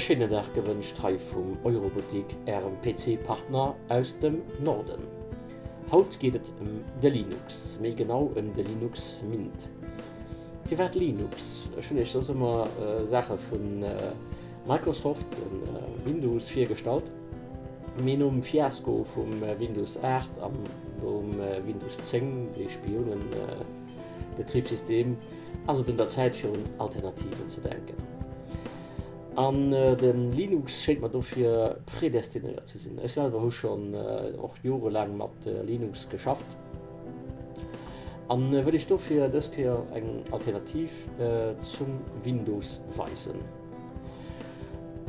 E schéinen Dag gewënscht hei vum Euroboutique, ärem PC Partner aus dem Norden. Haut geet et em de Linux, méi genau em de Linux Mint. Firwat Linux? Ech hunn iech soss ëmmer Saache vu Microsoft, de Windows, virgestallt, mee nom Fiasko vum Windows 8 an nom Windows 10, dee Spiounen-Betribssystem, ass et un der Zäit fir un Alternativen ze denken. An de Linux schéngt mer dofir predestinéiert ze sinn. Ech selwer hu schonn och jorelaang mat Linux geschafft an wëll iech dofir dës Kéier eng Alternativ zum Windows weisen.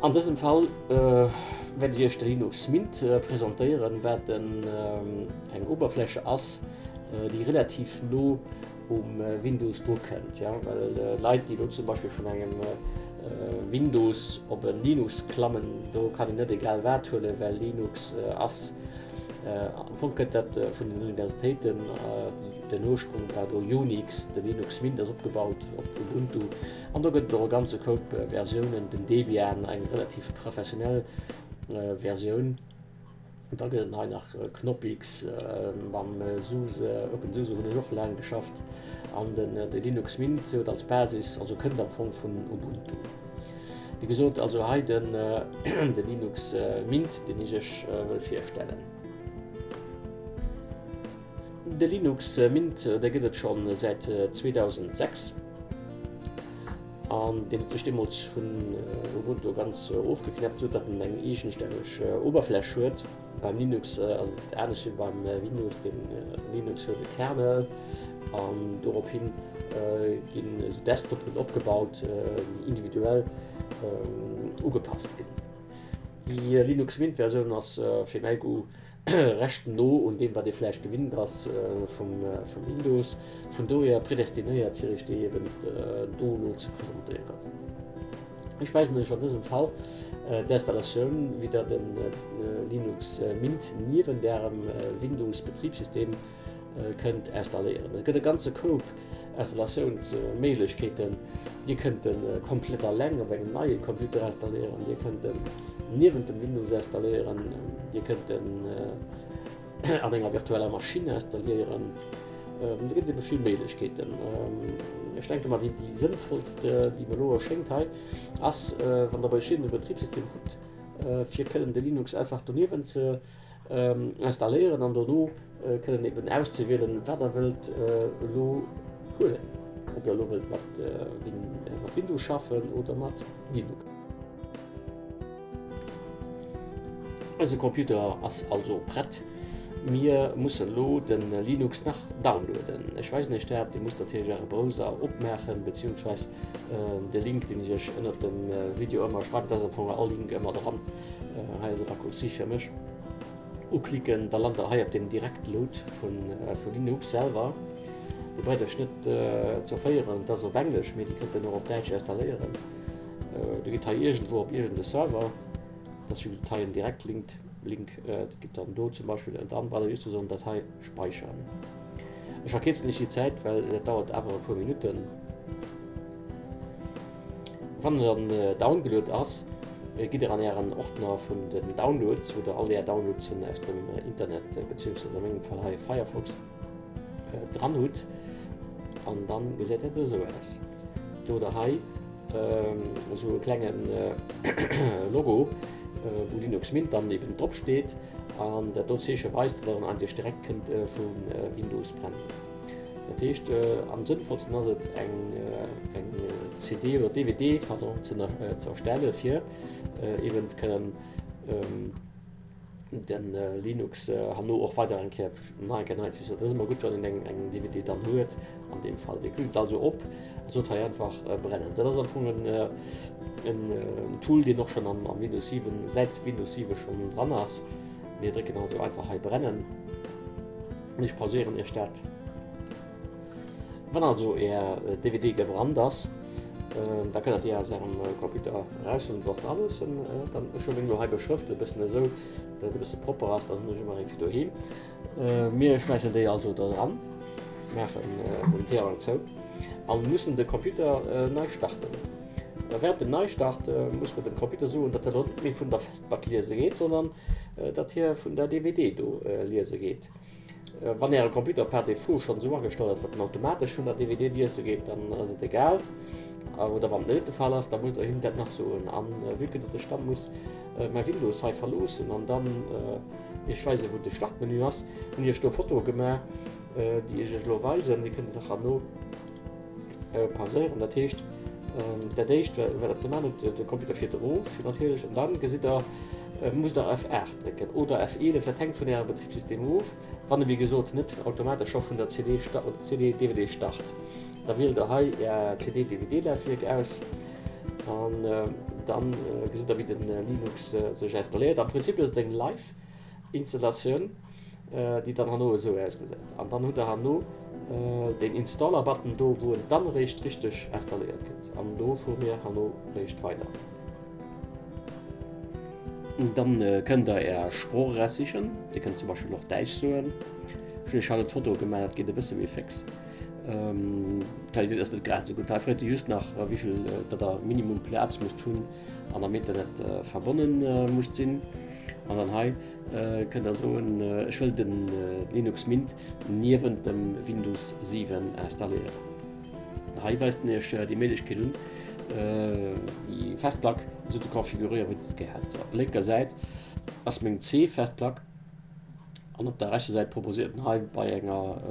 An dësem Fall wäert ech iech de Linux Mint presentéieren, wat eng Oberfläche ass, déi relativ no um Windows dru kënnt, ja, well Leit, déi elo zum Beispill vun engem Windows op e Linux klammen, do kann een net egal wat huelen, well Linux ass, am Fong kënnt dat vun den Universitéiten, den Ursprung war do Unix, de Linux Mint ass opgebaut op Ubuntu an do gëtt et och e ganze Koup Versiounen, den Debian, eng relativ professionell Versioun. Da gëtt et hei nach Knoppix, mam SUSE, openSUSE hunn ech och laang geschafft an den de Linux Mint huet als Basis, also kënnt am Fong vun Ubuntu. Wéi gesot, also hei den de Linux Mint, deen ech iech wëll virstellen. De Linux Mint, dee gëtt et schonn säit 2006 an deen huet sech deemools vun Ubuntu ganz ofgeknäppt, sou datt en eng eegenstänneg Oberfläch huet. Beim Linux ass et anescht wéi beim Windows, de Linux huet e Kernel an dorop hin ginn esou Desktoppen opgebaut, déi individuell ugepasst ginn. Déi Linux Mint Versioun ass fir mäi Goût Recht no un deem wat ee vläicht gewinnt ass vum Windows, vun dohier predestinéiert fir iech déi eben do elo ze presentéieren. Ech weisen iech an dësem Fall d'Installatioun wéi der de Linux Mint niewent ärem Windows Betribssystem kënnt installéieren. Et gëtt e ganze Koup Installatiounsméiglechkeeten. Dir kënnt e komplett alleng op engem neie Computer installéieren, Dir kënnt en niewent dem Windows installéieren, Dir kënnt en an enger virtueller Maschinn installéieren. Do gëtt et ebe vill Méiglechkeeten. Ech denke mer, déi sënnvollst, déi mer elo erschéngt hei, ass, wann Der bei iech e Betribssystem hutt, fir kënnen de Linux einfach doniewent ze Installéieren an dono kënnen eben auszewielen, wat der wëllt elo huelen, ob der elo wëllt mat Windows schaffen oder mat Linux. Eise Computer ass also prett. Mir mussen elo de Linux nach downloaden. Ech weisen iech dat. Dir musst natierlech äre Browser opmaachen, beziehungsweis de Link, deen ech iech ënnert dem Video ëmmer schreiwen, da ass am Fong all Link ëmmer dran. Hei ass e Raccourci fir mech. Uklicken, da lant der hei op dem Direktload vu Linux selwer. Dir braucht iech net ze erféieren, et ass op Englesch, mee Dir kënnt en och op Däitsch installéieren. Dir gitt hei iergendwou op iergend e Server, dat ass wéi gesot hei en Direktlink, Link, Dir gitt dann do zum Beispill an dann braucht der just ze soen, dat hei speichern. Ech verkierzen iech déi Zäit, well dat dauert awer e puer Minutten. Wann en dann downgelued ass, gitt der an ären Ordner vun den Downloads, wou der all är Downloadsen aus dem Internet, beziehungsweise a mengem Fall hei Firefox, dran hutt. An dann gesäit dat esou aus. Do hutt der hei esou e klengen Logo, wou Linux Mint dann eben drop steet. An dat do Zeeche weist, datt der en eigentlech direkt kënnt vu Windows brennen. Dat heescht, am sënnvollsten ass et eng eng CD oder DVD, pardon, ze ze erstelle fir eben kënnen den Linux herno och weider eng Kéier nach eng Kéier nei ze installéieren. Dat ass ëmmer gutt, wann een eng eng DVD dann huet an deem Fall. Dir klickt also op a sot hei einfach brennen. Dat ass am Fong en en Tool, deen och schonn am am Windows 7, säit Windows 7 schonn dran ass. Mir drécken also einfach hei brennen. Ech pauséieren iech dat. Wann also är DVD gebrannt ass, da kënnt der déi aus ärem Computer eraushuelen oder och dra loossen. Dann, ech hu meng elo hei beschrëft e bëssen esou, datt et e bësse propper ass, dann hunn ech ëmmer eng fir doheem. Mir schmäissen déi also do dran, maachen den Tirang zou a mussen de Computer nei starten. Während dem Neistart muss mer dem Computer soen, datt e lo net méi vun der Festplack liese geet, sondern datt hie vun der DVD do liese geet. Wann Äre Computer par défaut schonn esou agestallt ass, datt en automatesch vun der DVD liese geet, dann ass et egal. Oder wann et net de Fall ass, da musst Der him dat nach soen. An vue que datt ech dann muss mäi Windows hei verloossen an dann Iech weisen, wou de Startmenü ass, hunn ech do Fotoe gemaach, déi ech Iech elo weisen. Dir kënnt et herno pauséieren. Dat heescht, dat éischt wat der ze man hutt, de Computer fiert erof fir natierlech an dann gesitt der, musst der F8 drécken oder F11, dat hänkt vun ärem Betribssystem of. Wann e wéi gesot net automatesch scho vun der CD oder CD-DVD start, da wielt der hei är CD-DVD-Lafwierk aus an dann gesitt der wéi den Linux sech installéiert. Am Prinzip ass et eng Live Installatioun. déi dann herno esou ausgesäit. An dann hutt der herno deen Installer-Button do, wou en dann eréischt richteg installéiert gëtt. An do fuere mir herno eréischt weider. Dann kënnt der är Sprooch eraussichen. Dir kënnt zum Beispill och Däitsch soen. Ech hunn iech haut d'Foto gemaach, dat geet e bësse méi féx. D'Qualitéit ass net grad esou gutt. Hei freet e just nach, wéivill datt der Minimum Plaz musst hunn an am Internet verbonne musst sinn. An dann hei Kënnt der soen, ech wëll den Linux Mint niewent dem Windows 7 installéieren. Hei weist en iech déi Méiglechkeet un, déi Festplack esou ze konfiguréieren, wéi der se gär hätt. Op der lénker Säit ass meng C-Festplack an op der rechter Säit proposéiert en hei bei enger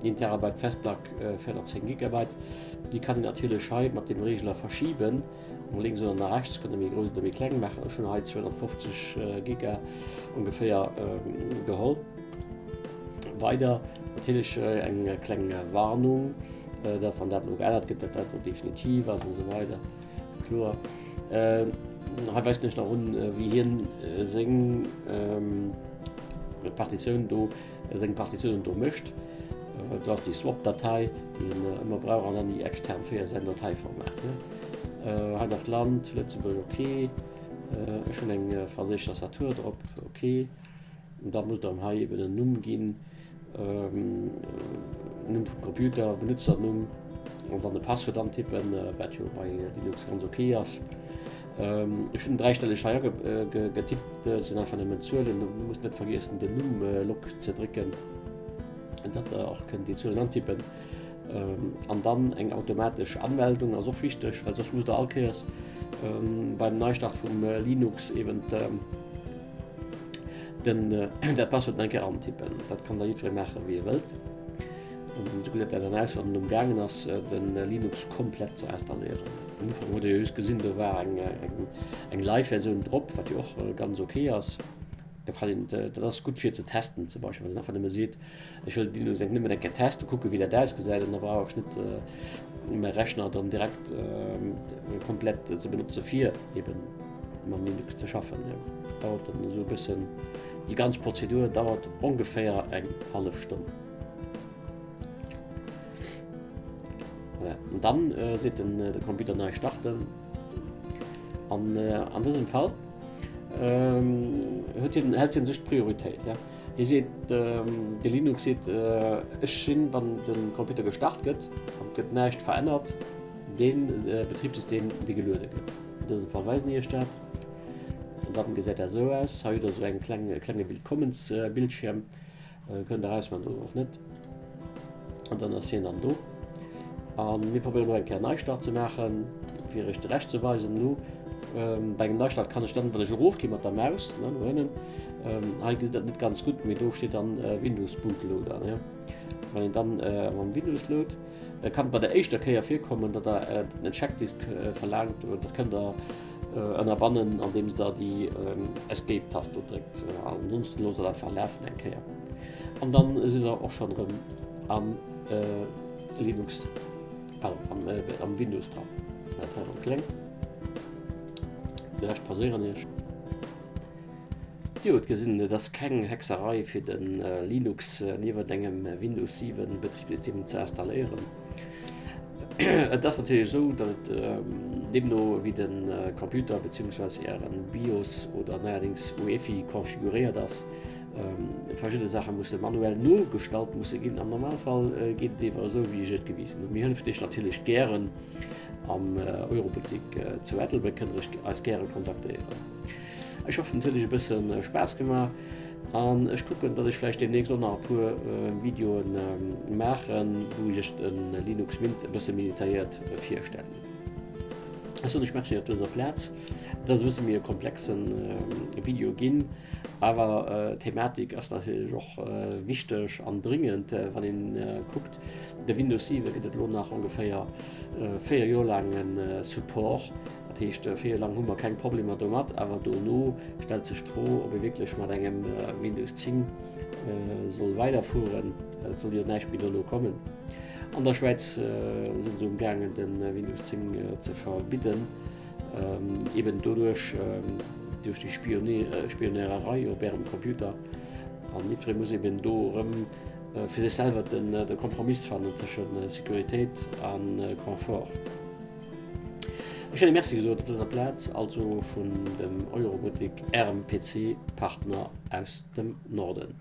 1 Terabyte Festplack 410 Gigabyte. Déi kann een natierlech hei mat deem Reegler verschiben. No lénks oder no rechts kënnt der méi grouss oder méi kleng maachen. Ech hunn hei 250 Giga ongeféier geholl. Weider natierlech eng kleng Warnung, dat wann dat elo geännert gëtt, dat dat elo definitiv ass an esou weider. Kloer. Hei weist en iech nach un, wéi hien seng Partitioun do seng Partitiounen do mécht. Do ass déi Swap-Datei, déi een ëmmer brauch, an dann déi extern fir säin Dateiformat. Hei nach d'Land, Lëtzebuerg, ok. Ech hunn eng franséisch Tastatur drop, ok. Da musst der em hei eben en Numm ginn, Numm vum Computer, Benutzernumm, an dann e Passwuert antippen, wat jo bei Linux ganz ok ass. Ech hunn dräistelleg hei agetippt, sinn einfach nëmmen Zuelen. Du muss net vergiessen den Num-Lock ze drécken, datt der och kënnt déi Zuelen antippen. An dann eng automatesch Anmeldung ass och wichteg, well soss musst der all Kéiers beim Neistart vum Linux eben den dat Passwuert nach eng Kéier antippen. Dat kann da jiddweree maachen, wéi e wëllt. Esou gesäit dat dann aus, wann en umgaangen ass, de Linux komplett ze installéieren. Am Ufank hutt Dir jo just gesinn, do war eng, eng, eng Live-Versioun drop, wat jo och ganz ok ass. Da kann een, dat ass gutt fir ze testen zum Beispill, wann een einfach nëmme seet, ech wëll Linux eng nëmmen eng Kéier testen, kucke wéi dat ausgesäit an da brauch ech net mäi Rechner dann direkt komplett ze benotze fir eben mam Linux ze schaffen. Dauert dann esou e bëssen, déi ganz Prozedur dauert ongeféier eng hallef Stonn. Voilà. Und dann äh, seet den, äh, de Computer nei starten. An äh, an dësem Fall ähm, huet hien, hält hien sech d'Prioritéit. Ja? Hie seet, ähm, de Linux seet, äh, ech sinn, wann den Computer gestart gëtt, an et gëtt näischt verännert, den äh, Betriebssystem, dee geluede gëtt. An dësem Fall weisen ech iech dat. An dann gesäit dat esou aus. Hei hutt der esou eng kleng, klenge Willkommensbildschirm. Kënnt der ausmachen oder och net. An dann ass hien dann do. An mir probéieren elo eng Kéier Neistart ze maachen, fir iech de Rescht ze weisen. Elo ähm, bei engem Neistart kann ech dann, wann ech erofgi mat der Maus, ne, no ënnen, ähm, hei gesitt dat net ganz gutt, mee do steet dann äh, Windows Bootloader. Ne? Wann een dann äh, mam Windows load, äh, kann bei der éischter Kéier virkommen, datt der äh, den Checkdisk äh, verlaangt, dat kënnt der Ënnerbannen andeems der déi Escape Tast do dréckt. Ansonsten loosst der dat einfach lafen eng Kéier an dann sidd der och schonn erëm am Linux, pardon, am, am Windows dran. Dat hei erëm kleng. De Rescht passéieren iech. Dir hutt gesinn, et ass keng Hexerei fir de Linux niewent engem Windows 7 Betribssystem ze installéieren. Et ass natierlech esou, datt et deemno wéi de Computer beziehungsweise Ären BIOS oder neierdéngs UEFI konfiguréiert ass, verschidde Saache musse manuell nogestallt musse ginn. Am Normalfall geet et ewer esou wéi ech et gewisen hunn. Mir hëllefen Iech natierlech gären. Am Eurobuttik zu Ettelbréck kënnt der eis gäre kontaktéieren. Ech hoffen et huet iech e bësse Spaass gemaach an ech kucken datt ech vläicht deemnächst och nach e puer Videoen maachen, wou ech iech de Linux Mint e bësse méi detailléiert virstellen. Ech soen iech Merci op dëser Plaz. Et ass e bësse méi e komplexe Video ginn, awer d'Thematik ass natierlech och wichteg an dringend, wann een kuckt, De Windows 7 gëtt et elo nach ongeféier 4 Joer laang e Support. Dat heescht, 4 Joer laang hu mer keng Problemer domat, awer dono stellt sech d'Fro, ob ee wierklech mat engem Windows 10 soll weiderfueren. Et soll jo näischt méi dono kommen. An der Schwäiz si se um gaangen, de Windows 10 ze verbidden, eben doduerch, duerch déi Spionerei op ärem Computer. An jiddweree muss eben do erëm fir sech selwer de Kompromiss fannen tëschent Sécuritéit a Confort. Ech hunn Merci gesot op dëser Plaz, also vun dem Euroboutique, Ärem PC-Partner aus dem Norden.